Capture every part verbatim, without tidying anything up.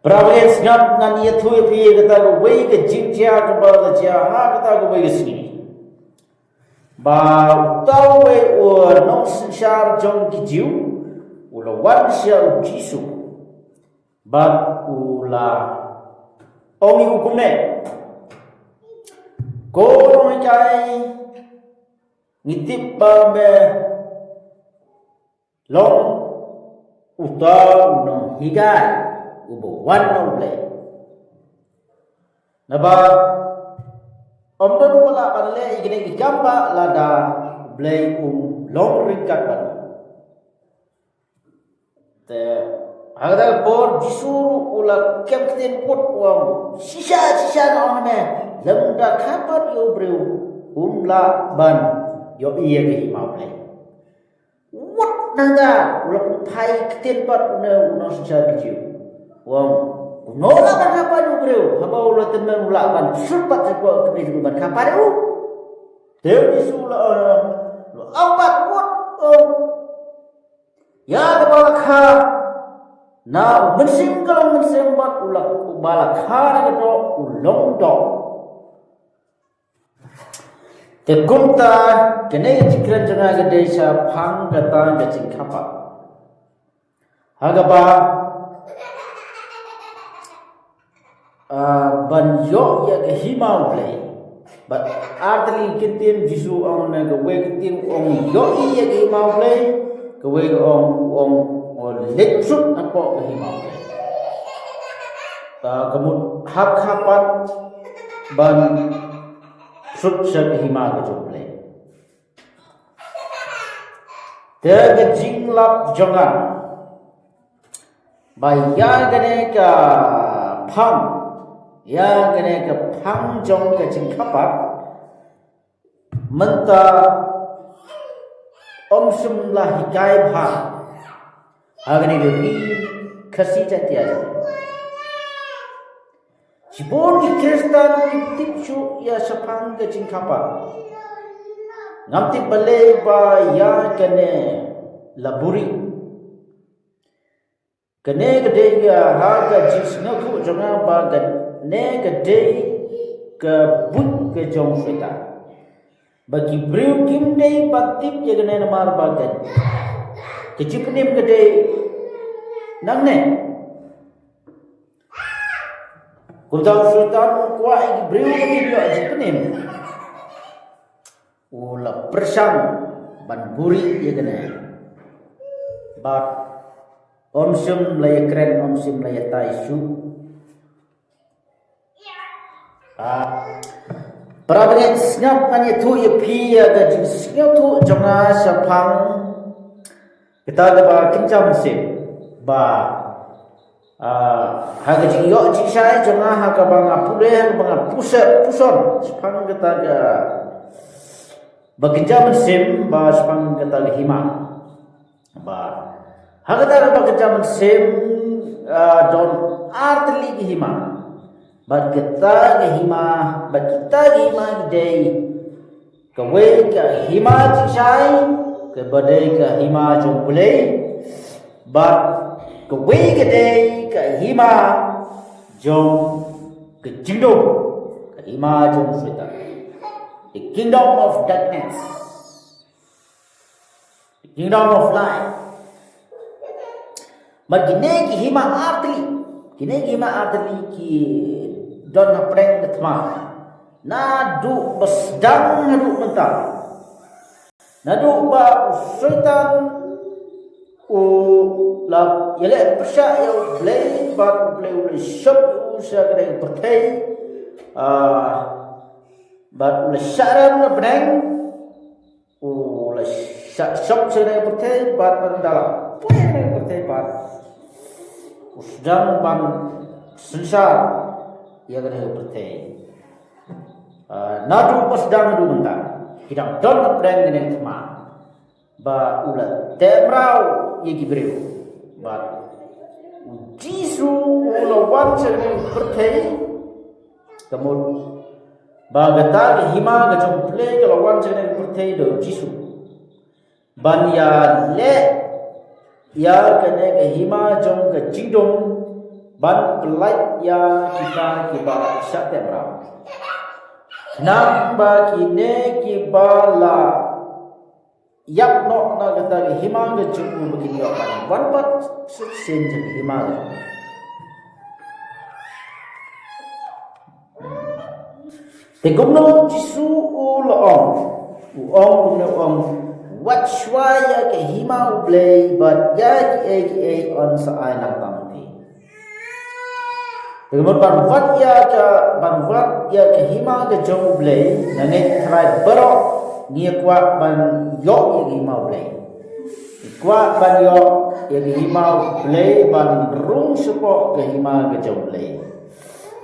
Para bangeit, sngap, ngan ïathuh ïa phi kata kawei ka jingjia kaba la jia ha kata kawei ka sngi. Ba uta uwei u nongsynshar jong ki Jiw u la wan sha u Jisu bad u la ong ïa u kumne, "Ko Nonghikai, ngi tip ba me long uta u nonghikai uba wan na U Blei. Naba ym don uba lah ban leh ïa kine ki kam ba lada U Blei um long ryngkat bad u." Te ha kata ka por Jisu u la kem ktien put u ong, "Shisha, shisha nga ong ha me, lymda kha pat ïa u briew um lah ban ïohi ïa ka hima U Blei." Wat nangta u la pynphai ktien pat une u nongsynshar ki Jiw, u ong, "Kumno lah ban kha pat ïa u briew, haba u la tymmen u lah ban sut pat shapoh ka kmie jong u ban kha pat ïa u?" Te u Jisu u la ong, u la ong pat, wat, ong, "Ïa kaba la kha na u mynsiem ka long mynsiem, bad u la, uba la kha na ka doh u long doh." Te kumta kane ka jingkren jong nga ka dei shaphang kata ka jingkha pat ha kaba, ah, ban ïoh ïa ka hima U Blei. Bad artylli ki ktien Jisu u ong, na kawei ka ktien u ong ïohi ïa ka hima U Blei, kawei ka ong, u ong, u leit sut napoh ka hima U Blei. Ah, ka mut hap kha pat ban sut sha ka hima ka jong U Blei. Te ka jinglap jong nga ba ïa kane ka phang, ïa kane ka phang jong ka jingkha pat, mynta ym shym la hikai bha ha kane ka ri Khasi Jaiñtia. Shibun ki Khristan kim tip shuh ïa shaphang ka jingkha pat. Ngam tip balei ba ïa kane la buhrieh. Kane ka dei ka, ha ka jingsngewthuh jong nga ba kane ka dei ka buit ka jong Soitan. Ba ki briew kim dei ban tip ïa kane namar ba ka, ka jingpynim ka dei nangne. Kumta u Soitan u kwah ïa ki briew ba kin ïoh jingpynim. U la pyrshang ban buhrieh ïa kane. Bad ym shym la ïakren, ym shym la ïatai shuh. Ah. Para bangeit, sngap, ngan ïathuh ïa phi ïa ka jingsngewthuh jong nga shaphang kata kaba kynja mynsiem ba, ah, ha ka jingïoh jingshai jong nga, ha kaba nga pule, ha kaba nga puse-, puson shaphang kata kaba kynja mynsiem, ba shaphang kata ka hima. Ba ha kata kaba kynja mynsiem, ah, don artylli ki hima. Bad kata ka hima, bad kita ki hima ki dei, kawei ka hima jingshai, kaba dei ka hima jong U Blei, bad kawei ka dei ka hima jong ka jingdum, ka hima jong Soitan. The kingdom of darkness. Kingdom of light. Bad kine ki hima artylli, kine ki hima artylli ki don hapdeng ka thma. Naduh ba sdang haduh mynta. Naduh ba u Soitan u la ïaleh pyrshah ïa U Blei, bad U Blei u la shop ïa u sha kane ka pyrthei. Ah, bad u la shah rem na bneng. U la shah shop sha kane ka pyrthei bad ynda la poi ha kane ka pyrthei bad u sdang ban synshar ïa kane ka pyrthei. Ah, naduh ba sdang haduh mynta ki dang don hapdeng kane ka thma. Ba u la teh mraw ïa ki briew. Bad u Jisu u la wan sha kane ka pyrthei. Ka mut ba kata ka hima ka jong U Blei ka la wan sha kane ka pyrthei da u Jisu ban ïaleh ïa kane ka hima jong ka jingdum Ban pyllait ïa kita kiba shah teh mraw. Khnang ba kine kiba la ïap noh na kata ka hima ka jong u ba kin ïoh ban wan pat shisien sha ka hima ka jong u. Te kumno u Jisu u la ong? U ong kumno u ong? Wat shuwa ïa ka hima U Blei bad ïa kiei kiei yn sa ai lang tam phi. Te kumno ban wad ïa ka, ban wad ïa ka hima ka jong U Blei, nga ngeit trai baroh ngi kwah ban ïoh ïa ka hima U Blei. Ngi kwah ban ïoh ïa ka hima U Blei, ban rung shapoh ka hima ka jong U Blei.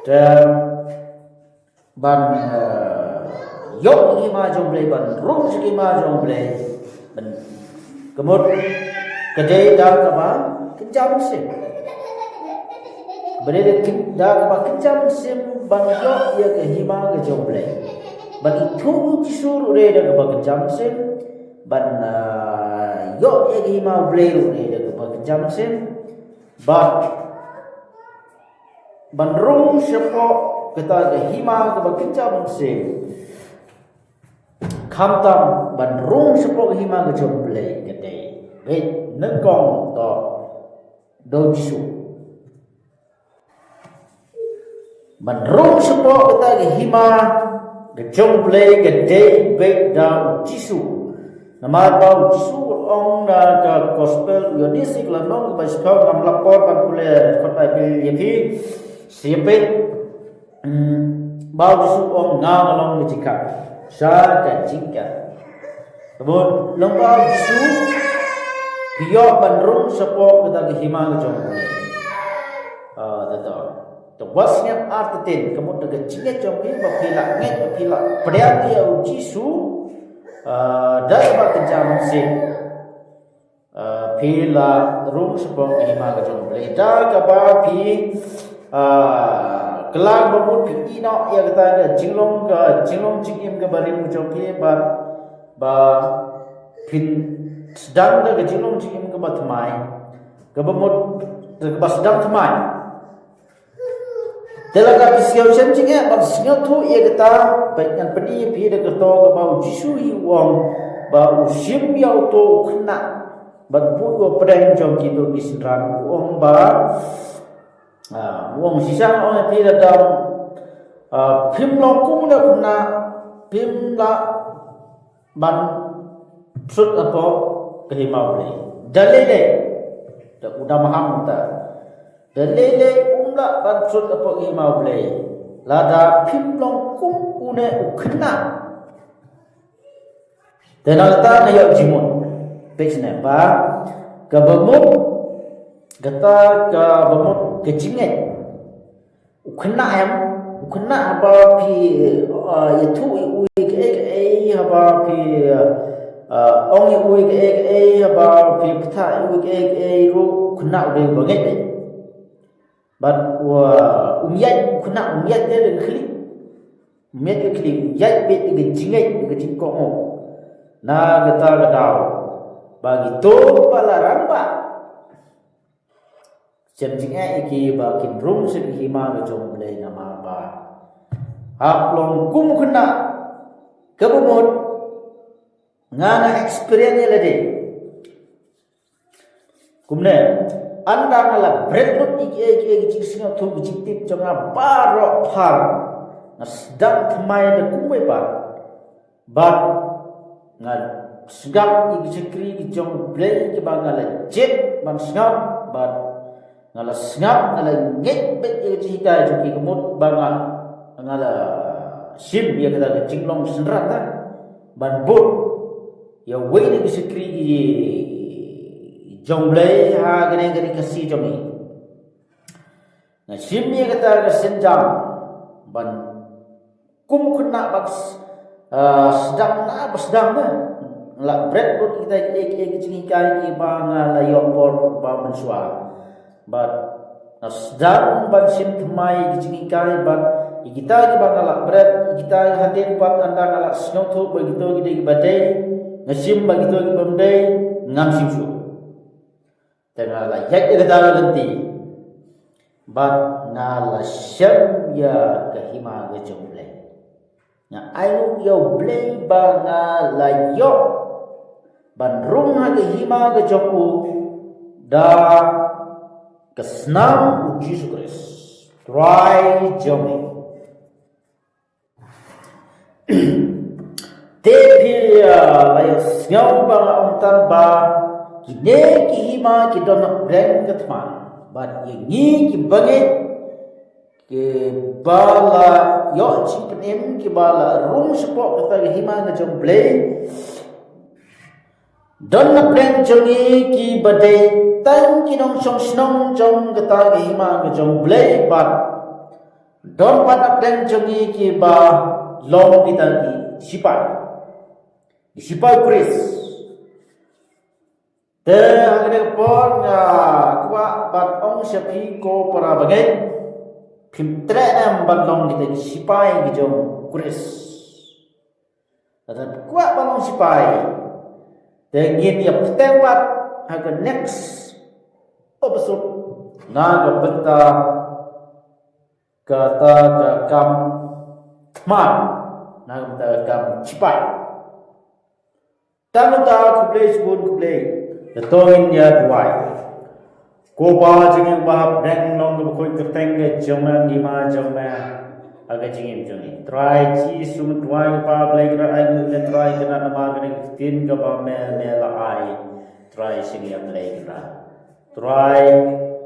Te ban, eh, ïoh ïa ka hima jong U Blei, ban rung sha ka hima jong U Blei. Ban, ka mut ka dei da kaba kynja mynsiem. Ba dei da kyn-, da kaba kynja mynsiem ban ïoh ïa ka hima ka jong U Blei. Ban ithuh U Jisu ruh dei da kaba kynja mynsiem. Ban, eh, ïoh ïa ka hima U Blei ruh dei da kaba kynja mynsiem. Ban ban rung shapoh kata ka hima kaba kynja mynsiem. Khamtam ban rung shapoh ka hima ka jong U Blei ka dei beit nyngkong to da U Jisu. Ban rung shapoh kata ka hima ka jong U Blei ka dei beit da U Jisu. Namar ba U Jisu u ong na ka gospel u Ïoannis ka lynnong kaba shiphew, ngam lap por ban pule kot Baibl ïa phi. Sha phi, hmm, ba U Jisu u ong, nga nga long ka jingkah sha ka jingkah. Ka mut lyngba U Jisu phi ïoh ban rung shapoh kata ka hima ka jong U Blei. Ah, da to. Te wat sngap artatien, ka mut da ka jingngeit jong phi ba phi la ngeit, ba phi la pdiang ïa U Jisu, ah, da kaba kynja mynsiem. Ah, phi la rung shapoh ka hima ka jong U Blei. Da kaba phi, ah, kylla ba mut phi ïeh noh ïa kata ka jinglong, ka jinglong jingim kaba rim ka jong phi, ba, ba phin sdang da ka jinglong jingim kaba thymmai. Kaba mut, kaba sdang thymmai. Te lada phi sngew shem jingeh ban sngewthuh ïa kata, bad ngan pyni ïa phi da kato kaba U Jisu hi u ong ba u shim ïa uto u khynnah ban buh ïa u pdeng jong kito ki synran, u ong ba, ah, u ong shisha, u ong ïa phi, lada, ah, phim long kum une u khynnah, phim lah ban trud hapoh ka hima U Blei. Da lei lei, da u da maham ta. Da lei lei um lah ban trud hapoh ka hima U Blei. Lada phim long kum une u khynnah. Te na kata nga ïoh jingmut. Peit ne ba, kaba mut, kata kaba mut ka jingngeit. U khynnah em, u khynnah haba phi, ah, ïathuh ïa u ïa kaei kaei, haba phi, ah, ong ïa u ïa kaei kaei, haba phi ktah ïa u ïa kaei kaei ruh, u khynnah u dei uba ngeit. Bad u, um ïaid, u khynnah um ïaid te da ka khlieh. Um ïaid ka khlieh, um ïaid beit da ka jingngeit, da ka jingkohnguh. Na kata ka daw ba kito ba la rangbah, shem jingeh ïa ki ba kin rung sha ka hima ka jong U Blei namar ba hap long kum u khynnah. Kaba mut nga nga experience ïa lade. Kumne, ynda nga la bret lut ïa ki, ïa ki, ïa ki jingsngewthuh, ki jingtip jong nga baroh phar, nga sdang thymmai da kumwei pat. Bad nga sngap ïa ki shakri ki jong U Blei kiba nga la jied ban sngap, bad nga la sngap, nga la ngeit beit ïa ki jinghikai jong ki, ka mut ba nga, nga la shim ïa kata ka jinglong synran ta ban bud ïa uwei na ki shakri ki jong U Blei ha kane ka ri Khasi jong ngi. Nga shim ïa kata ka sienjam ban kum u khynnah ban s-, ah, sdang na ba sdang na. Nga la bret lut ïa kita ki, ki, ki jinghikai kiba nga la ïoh por ba mynshuwa. Bad nga sdang ban shim thymmai ïa ki jinghikai bad ïa kita kiba nga la bret, ïa kita hadien pat ynda nga la sngewthuh ba kito ki dei kiba dei, nga shim, ba kito ki bym dei, ngam shim shuh. Te nga la ïaid ïa kata ka lynti. Bad nga la shem ïa ka hima ka jong U Blei. Nga ainguh ïa U Blei ba nga la ïoh ban rung ha ka hima ka jong u da ka snam U Jisu Khrist, Trai jong ngi. Te phi, ah, la ïohsngew ba nga ong tang ba kine ki hima ki don ha pdeng ka thma. Bad ïa ngi ki bangeit, ki ba la ïoh jingpynim, ki ba la rung shapoh kata ka hima ka jong U Blei, don na pdeng jong ngi ki ba dei tang ki nongshong shnong jong kata ka hima ka jong U Blei, bad don pat na pdeng jong ngi ki ba long kita ki sipai, ki sipai Khrist. Te ha kane ka por nga kwah ban ong sha phi ko para bangeit, phim treh ne em ban long kita ki sipai ki jong Khrist? Lada kwah ban long sipai, te ngin ïa bteng pat ha ka next episode na ka bynta kata ka kam thma, na ka bynta ka kam sipai. Tang mynta khublei shibun khublei. Ïa to ngin ïa duwai. Ko Pa jong ngi uba ha bneng, long kaba khuid kyrteng ka jong me, hima jong me ha ka jingim jong ngi. Trai Jisu, nga duwai ko Pa Blei Kynrad, ai nguh ïa me Trai Kynrad namar kane ka ktien kaba me, me la ai Trai sha ngi, ïa Blei Kynrad. Trai,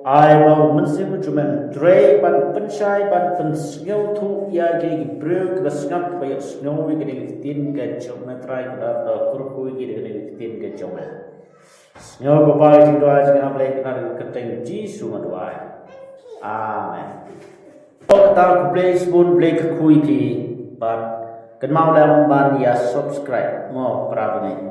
ai ba U Mynsiem jong me un trei ban pynshai, ban pynsngewthuh ïa ki briew kiba sngap, kiba ïohsngew ïa kane ka ktien ka jong me Trai, kiba kyrkhu ïa kane ka ktien ka jong me. Sngew ko Pa ka jingduwai jong ngi, ha Blei Kynrad, ha ka kyrteng Jisu nga duwai. Amen. To kata, khublei shibun, Blei kyrkhu ïa phi, bad kynmaw lem ban ïa subscribe mo para bangeit.